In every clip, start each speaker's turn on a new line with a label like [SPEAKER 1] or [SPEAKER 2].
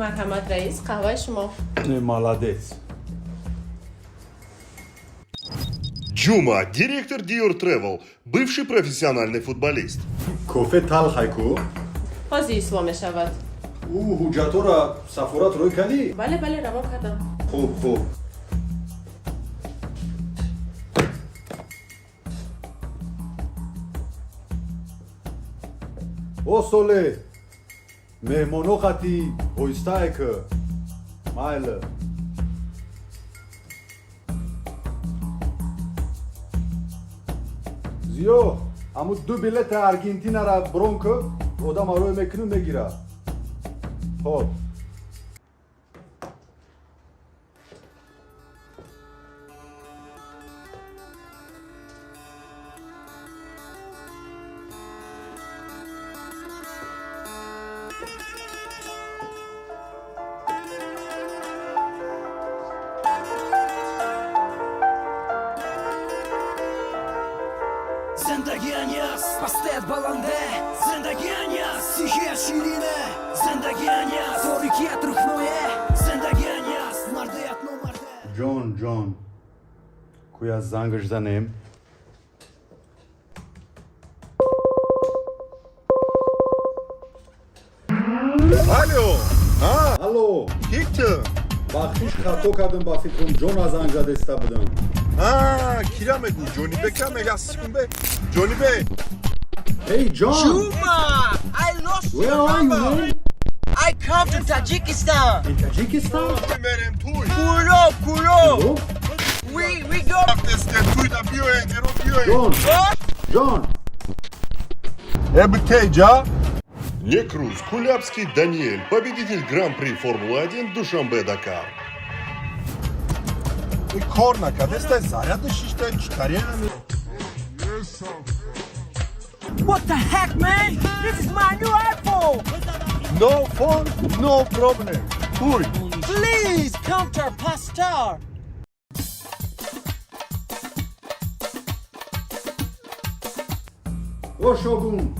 [SPEAKER 1] Марҳамат, раис, қаҳваи шумо.
[SPEAKER 2] Не, молодец.
[SPEAKER 3] Джума, директор Dior Travel, бывший профессиональный футболист.
[SPEAKER 2] Кофе талхай ку?
[SPEAKER 1] Ҳозир ислоҳ мешавад.
[SPEAKER 2] Ӯ ҳуҷҷатҳоро сафорат рӯй кардӣ?
[SPEAKER 1] Бале, бале, равон кардам.
[SPEAKER 2] Хуб, хуб. О, соле, меҳмоно қати оҳистае ки майле. Зиё, аму ду билети Аргентинара брон ку, одам арӯй мекуну мегира. Хоб.
[SPEAKER 4] Зиндагиан аст пастед баланде, зиндагиан аст сихия ширине, зиндагиан аст торикият рухное, зиндагиан аст мардият номарде.
[SPEAKER 2] Ҷон, ҷон, куя зангаш занем.
[SPEAKER 3] Алло, а,
[SPEAKER 2] Алло.
[SPEAKER 3] Ки ту?
[SPEAKER 2] Бахшиш, хато кардам, ба фикрам ҷона занг задеста будам.
[SPEAKER 3] А, кира мегӯ? Ҷонибека мега, секунде. Ҷонибек.
[SPEAKER 2] Hey, John!
[SPEAKER 5] Juma! I lost
[SPEAKER 2] Where
[SPEAKER 5] your
[SPEAKER 2] are you,
[SPEAKER 5] number.
[SPEAKER 2] man?
[SPEAKER 5] I come to Tajikistan.
[SPEAKER 2] In Tajikistan?
[SPEAKER 3] Мерем туй.
[SPEAKER 5] Kulob, Kulob.
[SPEAKER 2] Oh,
[SPEAKER 5] We go.
[SPEAKER 3] Рафтесте туй да биёен, зеро биёен.
[SPEAKER 2] John!
[SPEAKER 5] What?
[SPEAKER 2] John!
[SPEAKER 3] Эбтеҷа? Некруз Кулябский Даниэль, победитель Гран-при Формулы-1 Душанбе-Дакар. И кор накардестай, заряд шиштай, читарена.
[SPEAKER 5] What the heck, man? This is my new iPhone.
[SPEAKER 3] No phone, no problem. Туй.
[SPEAKER 5] Please come to our pastor.
[SPEAKER 2] О, шогун!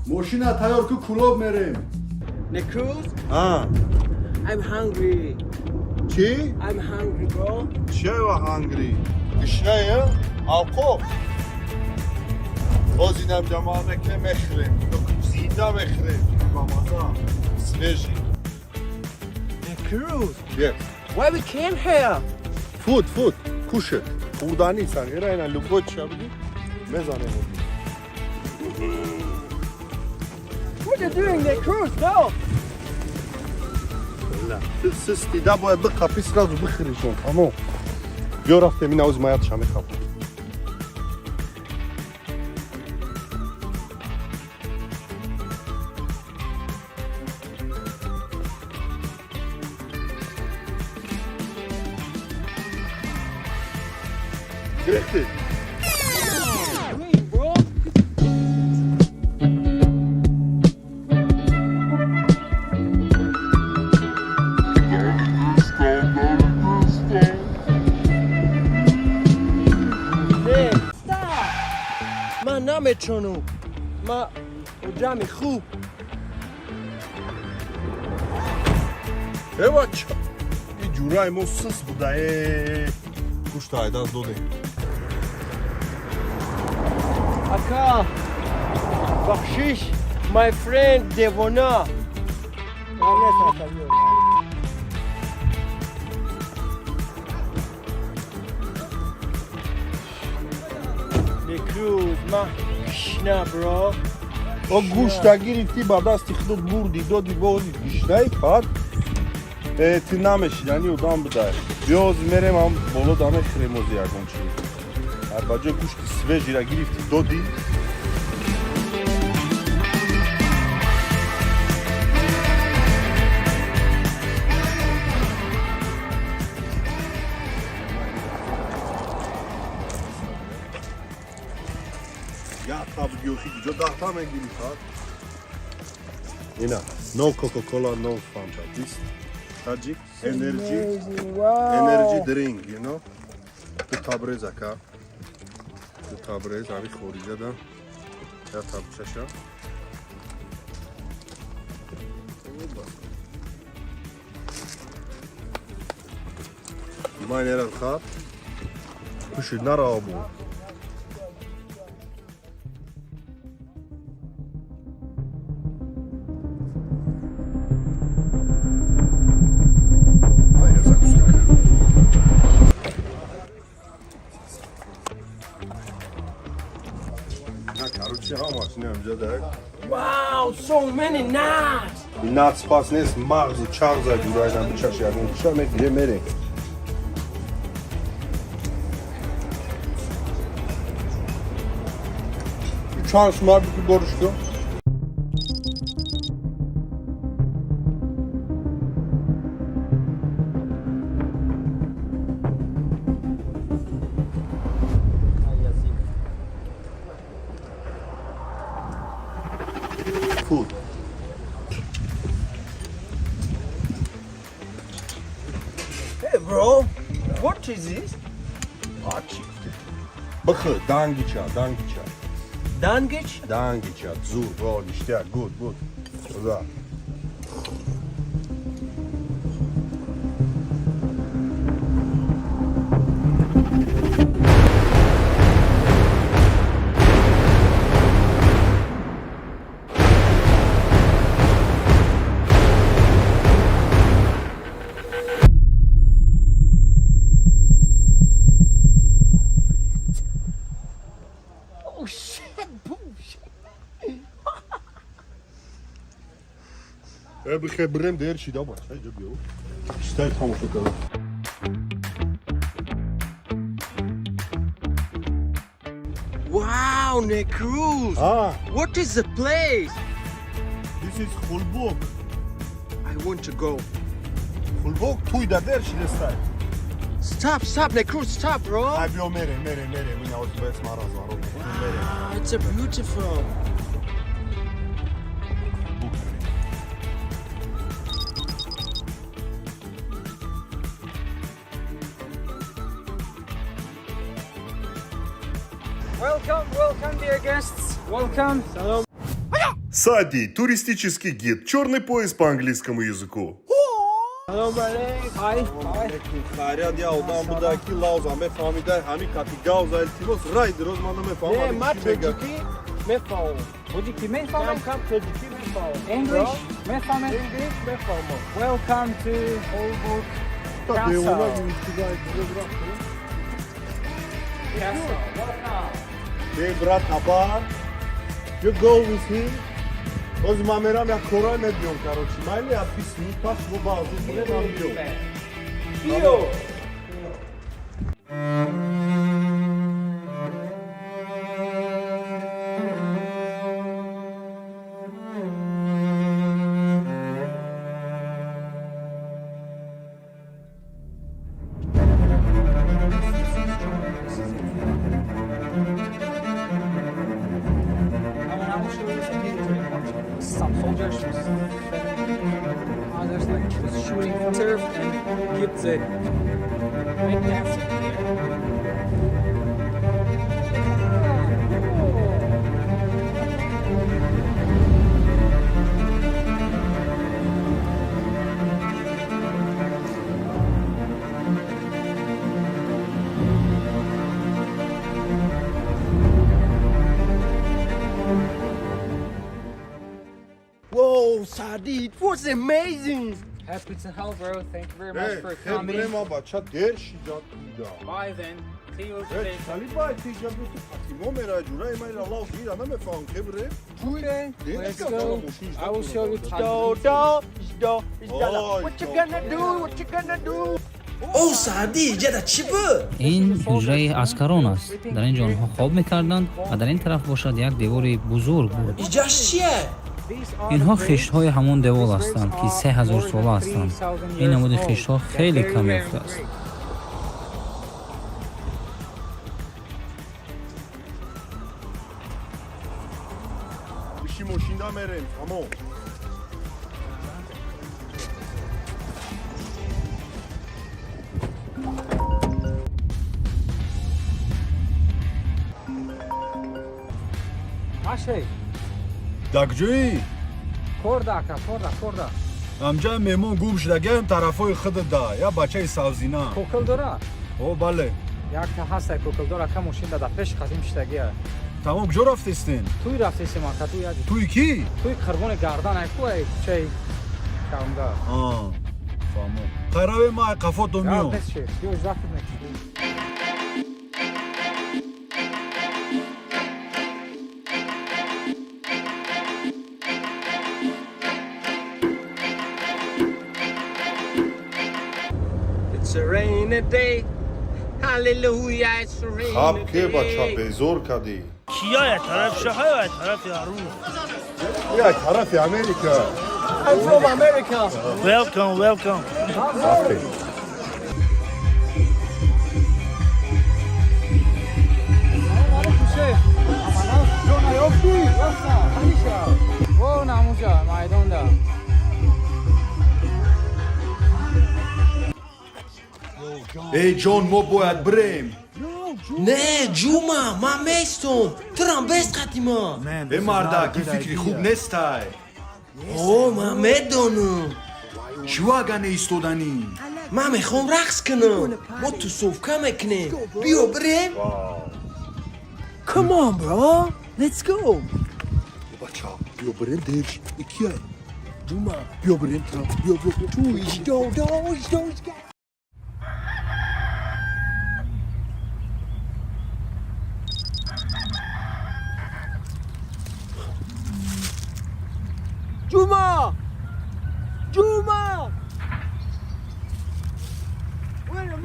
[SPEAKER 2] Мошина тайёр ку, Кулоб мерем.
[SPEAKER 5] Nekruz,
[SPEAKER 3] А,
[SPEAKER 5] I'm hungry.
[SPEAKER 3] чӣ?
[SPEAKER 5] I'm hungry, bro.
[SPEAKER 3] Чева hungry? Гушная? Авқоф. Ҳозинам ҷамоа мекунем, мехӯрем. Зинда мехӯрем. Бамаза. Свежий.
[SPEAKER 5] Nekruz,
[SPEAKER 3] Yes.
[SPEAKER 5] why we came here?
[SPEAKER 3] Food, food. Кушать. Хӯрдани сағира ина любой чиша биди мезанем.
[SPEAKER 5] What you doing, Nekruz? No.
[SPEAKER 3] Систи да бояд биқапи, сразу бихӯришон. Тамом. Биё, рафтем, ина ози маятша мехапам. Гирифтӣ?
[SPEAKER 5] Wait, bro. Hey, stop. Ман наметонам. Ма одами хуб.
[SPEAKER 3] Эва, и ҷураи мо сис буда, э, гӯшта айдаст додем.
[SPEAKER 5] Ака, бахшиш, my friend девона. Некруз, ма гушна, bro.
[SPEAKER 3] О, гӯшта гирифтӣ, ба дасти худот бурдӣ, додӣ, бози гушнаи фақат. Э, ту намешидани одам будай. Биё, ози мерем ам боло да мехӯрем ози ягон чи. Ар ба ҷои гӯшти свежий ра гирифтӣ, додӣ. Як та буди, охи ҷо 10 та мегирӣ фақат. Ина, no Coca-Cola, no Fanta. This Tajik energy energy drink, you know. Ду табрез, ака. Ду табрез, ами хориҷа да. Я табчаша. Майнера хат. Пушид нарабу. Короче, ҳамаш инамҷа да.
[SPEAKER 5] Wow, so many nuts.
[SPEAKER 3] Нац пас нест, мағзу чағза ҷурайдан бичаш ягон киша мегире мерем. Чанд сумар бики боришко? Food.
[SPEAKER 5] Hey, bro, what is this?
[SPEAKER 3] Бихӯр, дангича, дангича.
[SPEAKER 5] Dangich?
[SPEAKER 3] Дангича, зур, во, ништяк, good, good. Да.
[SPEAKER 5] Oh shit, bullshit.
[SPEAKER 3] Э, бихе бирем дер шида бача, иҷо биё. Шитай тамошо кардам.
[SPEAKER 5] Wow, Nekruz.
[SPEAKER 3] А,
[SPEAKER 5] What is the place?
[SPEAKER 3] this is Хулбук.
[SPEAKER 5] I want to go.
[SPEAKER 3] Хулбук туй да дер шидестай.
[SPEAKER 5] Stop, stop, Nekruz, stop, bro.
[SPEAKER 3] Ай биё мерем, мерем, мерем. Ина ози бес мара заро. Мерем.
[SPEAKER 5] Ah, it's a beautiful.
[SPEAKER 3] Хулбук мерем.
[SPEAKER 6] Welcome, welcome, dear guests. Welcome.
[SPEAKER 3] Сади, туристический гид, черный пояс по английскому языку.
[SPEAKER 6] Hi. Hi.
[SPEAKER 3] Хайрият я одам буда ки лауза мефаҳмида, ҳамин кати гауза илтимос рай дироз ман
[SPEAKER 5] Не,
[SPEAKER 3] намефаҳмам.
[SPEAKER 5] ма тоҷикӣ мефаҳмам.
[SPEAKER 6] Тоҷикӣ
[SPEAKER 5] Кам
[SPEAKER 6] мефаҳмед?
[SPEAKER 5] кам тоҷикӣ мефаҳмам.
[SPEAKER 6] English мефаҳмед?
[SPEAKER 5] English мефаҳмам.
[SPEAKER 6] Welcome to Holbrook Castle. Castle. Welcome.
[SPEAKER 3] Hey брат, хабар. You go with him. Ози ман мерам як корай мебиём, короче. Майли я 20 минут пас бо баъзу мерам биём.
[SPEAKER 5] Биё.
[SPEAKER 6] I will show you some pictures. Some soldiers, others like was shooting from turf and keep the make dancing here.
[SPEAKER 5] Whoa, Sadi, it was amazing.
[SPEAKER 6] Happy to help, bro. Thank you very much for
[SPEAKER 3] Э,
[SPEAKER 6] coming.
[SPEAKER 3] брема бача дер шида туйда.
[SPEAKER 6] Bye then. See you
[SPEAKER 3] Э,
[SPEAKER 6] today.
[SPEAKER 3] чали бай тиҷа буту Фатимо мера ҷураи ман лауз мира намефаҳмам кебре.
[SPEAKER 6] Okay, let's go. I will show you
[SPEAKER 5] Do, do, do, do. What you gonna do? What you gonna do?
[SPEAKER 4] О, Саъдӣ, иҷада чӣ буд?
[SPEAKER 7] Ин ҳуҷраи аскарон аст. Дар ин ҷо онҳо хоб мекарданд ва дар ин тараф бошад як девори бузург буд.
[SPEAKER 4] Иҷаш чие?
[SPEAKER 7] Инҳо хиштҳои ҳамон девол ҳастанд, ки 3000 сола ҳастанд. Ин намуди хиштҳо хеле кам ёфтааст.
[SPEAKER 3] Иши мошинда мерем, тамом.
[SPEAKER 6] Ҳа, шеф.
[SPEAKER 2] Дар куҷоӣ?
[SPEAKER 6] Корда, ака, корда, корда.
[SPEAKER 2] Амҷа меҳмон гум шудагиам, тарафҳои худат да, я бачаи савзина.
[SPEAKER 6] Кокил дора?
[SPEAKER 2] О, бале.
[SPEAKER 6] Якта ҳастай кокил дора, ака, мошин да пеш қадим шидагия.
[SPEAKER 2] Тамом, куҷо рафтестен?
[SPEAKER 6] Туй рафтесем, ака, туй яҷи.
[SPEAKER 2] Туи кӣ?
[SPEAKER 6] Туй Қурбони гардан, ай ку, ай кучаи Шармга.
[SPEAKER 2] Фаҳмо, хайраве, ма ай қафото миём.
[SPEAKER 6] Нест, шеф, биё, ждать мекунем.
[SPEAKER 5] It's a rainy day. Hallelujah, it's a rainy
[SPEAKER 3] Хаб ке, бача,
[SPEAKER 5] day.
[SPEAKER 3] безор кардӣ.
[SPEAKER 8] Кия тараф шаҳа, тарафи арӯз.
[SPEAKER 3] Як тарафи Америка.
[SPEAKER 5] I'm from America.
[SPEAKER 8] Welcome, welcome.
[SPEAKER 3] Рафтем.
[SPEAKER 6] Алейкум, шеф. Ҷона ёфтӣ? О, намуҷа майдонда.
[SPEAKER 2] Эй, ҷон, мо бояд бирем.
[SPEAKER 4] Не, Ҷума, ман местом. Турам бест қатима.
[SPEAKER 2] Э, мардак, ин фикри хуб нестай.
[SPEAKER 4] О, ман медонам.
[SPEAKER 2] Чиво ага неистоданӣ?
[SPEAKER 4] Ман мехоҳам рақс кунам. Мо тусовка мекунем. Биё бирем. Come on, bro. Let's go.
[SPEAKER 3] Бача, биё бирем, дер икия. Ҷума, биё бирем, трам, биё, биё, биё.
[SPEAKER 5] Ҷума! Ҷума!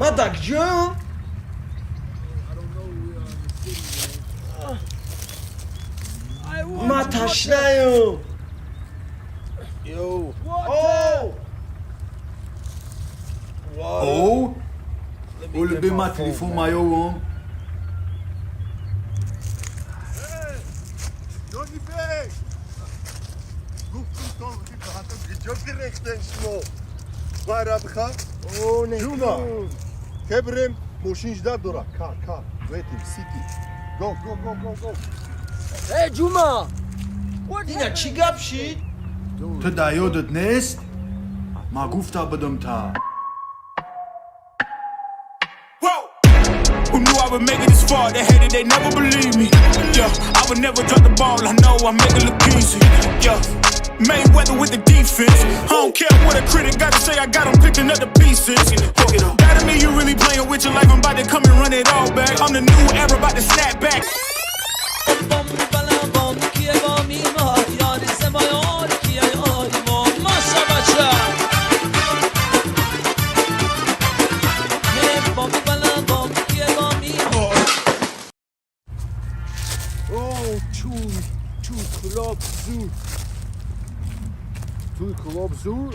[SPEAKER 4] Мадак ҷон. Ма ташнаем.
[SPEAKER 3] О!
[SPEAKER 2] О, оли бе, ма телефон маёвам.
[SPEAKER 3] Ҷонибек! Гуфтум, то куҷо гирехтен шумо? Вайра биха? Ҷума! Ке бирем, мошин ждать дора. Car, car, waiting, city. Go, go, go, go, go.
[SPEAKER 5] Эй, Ҷума!
[SPEAKER 4] Ина чӣ гап шид?
[SPEAKER 2] Ту дар ёдат нест, ма гуфта будам та.
[SPEAKER 9] Who knew I would make it this far? They hated, they never believe me. Yeah, I would never drop the ball. I know I make it look easy. Yeah. Mayweather with the defense. I don't care what a critic gotta say. I got 'em picking up the pieces. That to me, you really playing with your life. I'm about to come and run it all back. I'm the new era, about to snap back.
[SPEAKER 4] با کیه با میما یاری سمایار کیه یاری ما ماشا بچه با می بلا با کیه با میما.
[SPEAKER 5] Oh, чуй, чуй, клуб зур.
[SPEAKER 2] Туй клуб зур.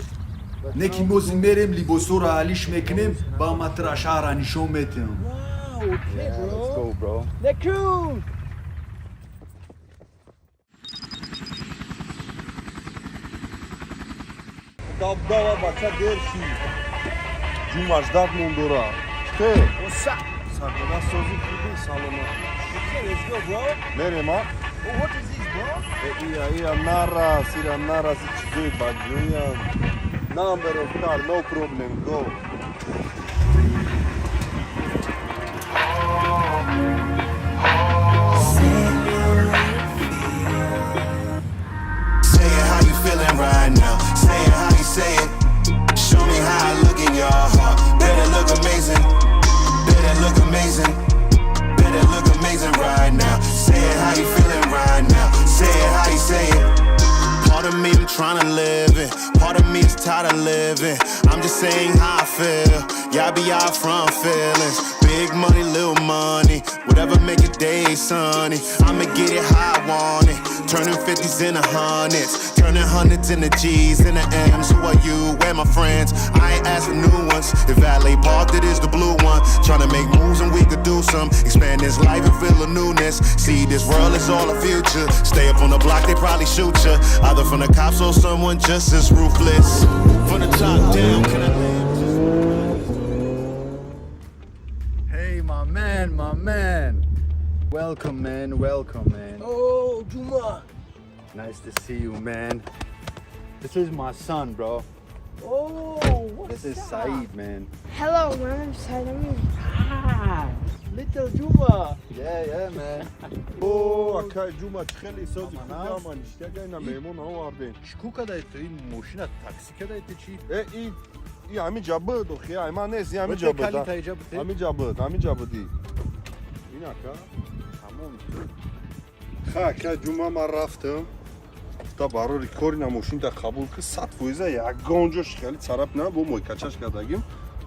[SPEAKER 2] Не ки мози мерем, либосоро алиш мекунем, ба ма тра шаҳра нишон метиҳам.
[SPEAKER 5] Wow, okay,
[SPEAKER 3] Let's
[SPEAKER 5] bro.
[SPEAKER 3] go, bro.
[SPEAKER 5] Nekun!
[SPEAKER 3] Дабдава, бача, дер шид. Ҷума ждать мон дора. Хе?
[SPEAKER 5] What's up?
[SPEAKER 3] Сагона, сози, хуби, саломат.
[SPEAKER 5] Let's go, bro.
[SPEAKER 3] Мерем, а?
[SPEAKER 5] Oh, what is this, bro?
[SPEAKER 3] Э, ия, ия, нарас, ира, нарас, и чизои баҷоян. Number of car, no problem, go.
[SPEAKER 10] Say it how you feeling right now. Say it how you say it. Show me how I look in your heart. Better look amazing. Better look amazing. Better look amazing right now. Say it how you feeling right now. Say it how you say it. Part of me, I'm trying to live it. Part of me is tired of living. I'm just saying how I feel. Y'all be out front feelings. Big money, little money. Whatever make a day sunny. I'ma get it how I want it. Turning 50s into hundreds. Turning hundreds into G's, into M's. Who are you? Where my friends? I ain't asked for new ones. If valet parked, it is the blue one. Tryna make moves and we could do some. Expand this life and feel a newness. See, this world is all a future. Stay up on the block, they probably shoot ya. Either from the cops or someone just as ruthless. From the top down, can I live?
[SPEAKER 2] Hey, my man, my man. Welcome, man, welcome, man.
[SPEAKER 5] Oh, Juma.
[SPEAKER 2] Nice to see you, man. This is my son, bro.
[SPEAKER 5] Oh, what's
[SPEAKER 2] This is
[SPEAKER 5] up?
[SPEAKER 2] Saeed, man.
[SPEAKER 11] Hello, my name's Saeed Amin.
[SPEAKER 5] Ah, little Juma.
[SPEAKER 2] Yeah, man.
[SPEAKER 3] О, акай Ҷума, чӣ хеле сози худаман иштяга, ина меҳмон овардем.
[SPEAKER 2] Чӣ кадай ту? Ин мошина такси кадай ту чӣ?
[SPEAKER 3] Э, и ҳамин ҷа буд, охи, ай ман нест, и ҳамин ҷа буд.
[SPEAKER 2] Калита иҷа буд?
[SPEAKER 3] Ҳамин ҷа буд, ҳамин ҷа буди. Ин ака.
[SPEAKER 2] Тамом.
[SPEAKER 3] Ха, акай Ҷума, ман рафтам. Та барори кори на мошинта қабул ки 100 фоиза, ягон ҷош хеле царап на, бо мойкачаш кардагим.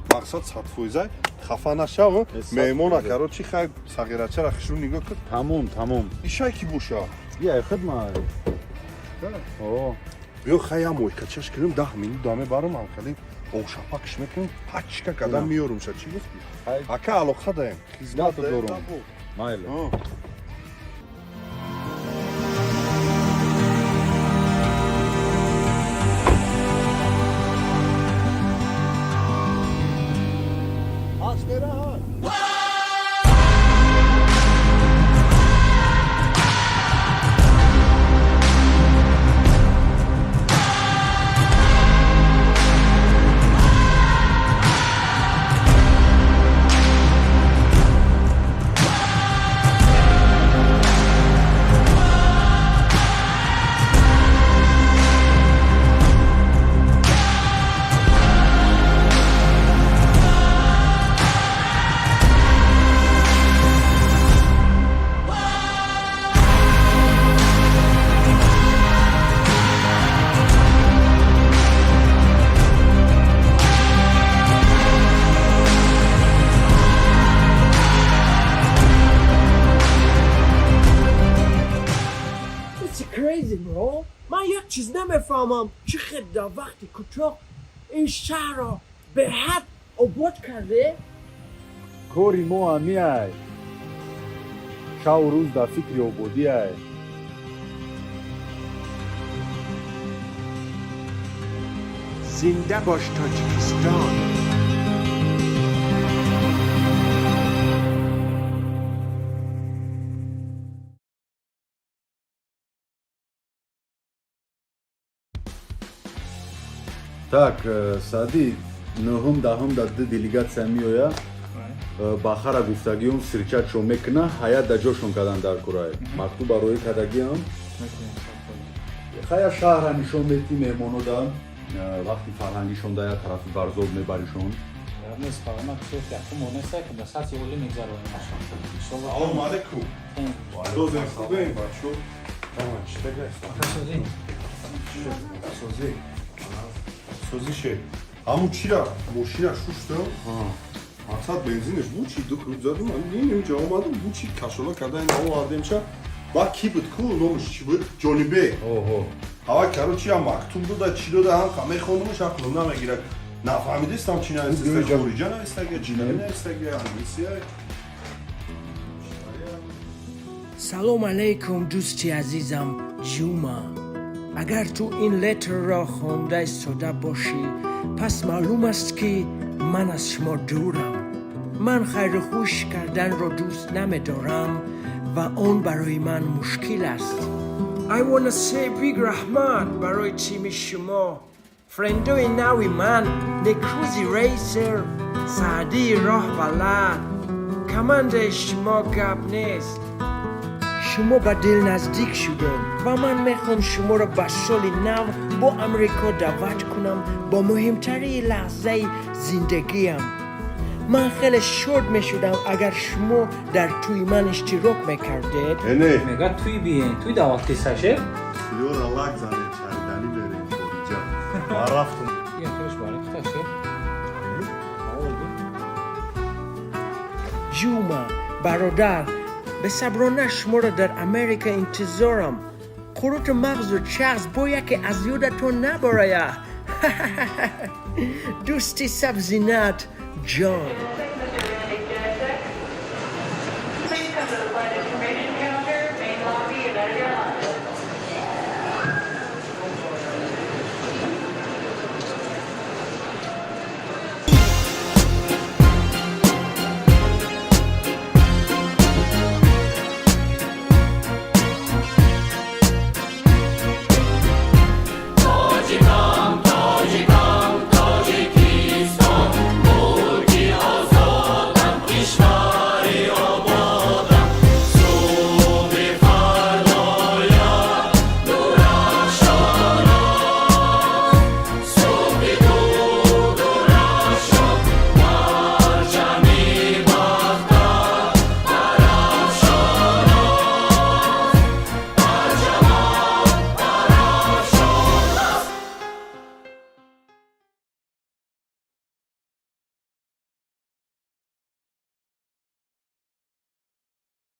[SPEAKER 3] Мақсад 100 фоиза, хафа нашав. Меҳмона, короче, хай, сағирачара хушрӯ нигоҳ кун.
[SPEAKER 2] Тамом, тамом.
[SPEAKER 3] Ишай ки боша?
[SPEAKER 2] Я хидма. О,
[SPEAKER 3] Биё, хай, я мойкачаш кунем, 10 минут даме барам, ам хеле ошапакш мекунем, пачка кадам меёрумша. Чӣ гуфтӣ? Ака, алоқа даем. Хизмат
[SPEAKER 2] дорум. Майли.
[SPEAKER 5] It's crazy, bro. من یک چیز نمیفهمم، چه خد در وقتی کوتاه این شهر را به حد آباد کرده.
[SPEAKER 2] Кори мо ҳамиай. Шаву рӯз дар фикри ободиай.
[SPEAKER 5] زنده باش تاجیکستان.
[SPEAKER 2] Так, сади нӯҳум даҳум да ду делегатсия меоя. Бахара гуфтагиём, встречать-шон мекуна, ҳаят да ҷошон кардан дар курай. Мактуба роӣ кардагиам. Хая, шаҳра нишон метӣ меҳмонода, вақти фарҳангишон да як тарафи Варзоб мебаришон.
[SPEAKER 6] Нест, фармак якум монеста ки ба сатҳи олӣ мегзаронем.
[SPEAKER 3] Салому алейкум. Дозем, хубем, бачо?
[SPEAKER 6] Созӣ.
[SPEAKER 3] Созӣ. Созӣ ше. Ҳамун чира мошина шуштам. Мақсад бензинаш бучи, ду круг задум, ин инҷа омадам, бучи кашола карда ин овардемша. Ба ки буд ку, номаш чӣ буд? Ҷонибек.
[SPEAKER 2] Оҳо.
[SPEAKER 3] Ҳава, короче, я мактуб дода, чӣ дода, ҳам қа мехондумаш, ақлам намегирад. Нафаҳмидистам чӣ навистаста, хориҷа навистага, чинавӣ навистага, англисия.
[SPEAKER 5] سلام علیکم دوستی عزیزم جوما. اگر تو این letter را خوانده ایستاده باشی، پس معلوم است که من از شما دورم. من خیر خوش کردن را دوست نمیدارم و آن برای من مشکل است. I wanna say big رحمت برای تیم شما، friend ای نوی من، نکروزی racer، سعدی راه بلد، command شما گپ نیست. شما به دل نزدیک شدم و من میخوام شما را به سال نو با امریکا دعوت کنم، با مهمترین لحظه زندگیم. من خیلی شاد می شدم اگر شما در توی من اشتراک میکردید.
[SPEAKER 3] Эне.
[SPEAKER 6] Мега туй биен, туй даъват кисаше.
[SPEAKER 3] Ёра лак занем, шариданӣ берем хориҷа. Ман рафтам.
[SPEAKER 6] Я хелеш бари куташе.
[SPEAKER 5] جوما برادر، به صبرانه شما را در امریکا انتظارم. قروت مغز و چغز باید که از یادتون نبراید. دوستی سبزینت جان.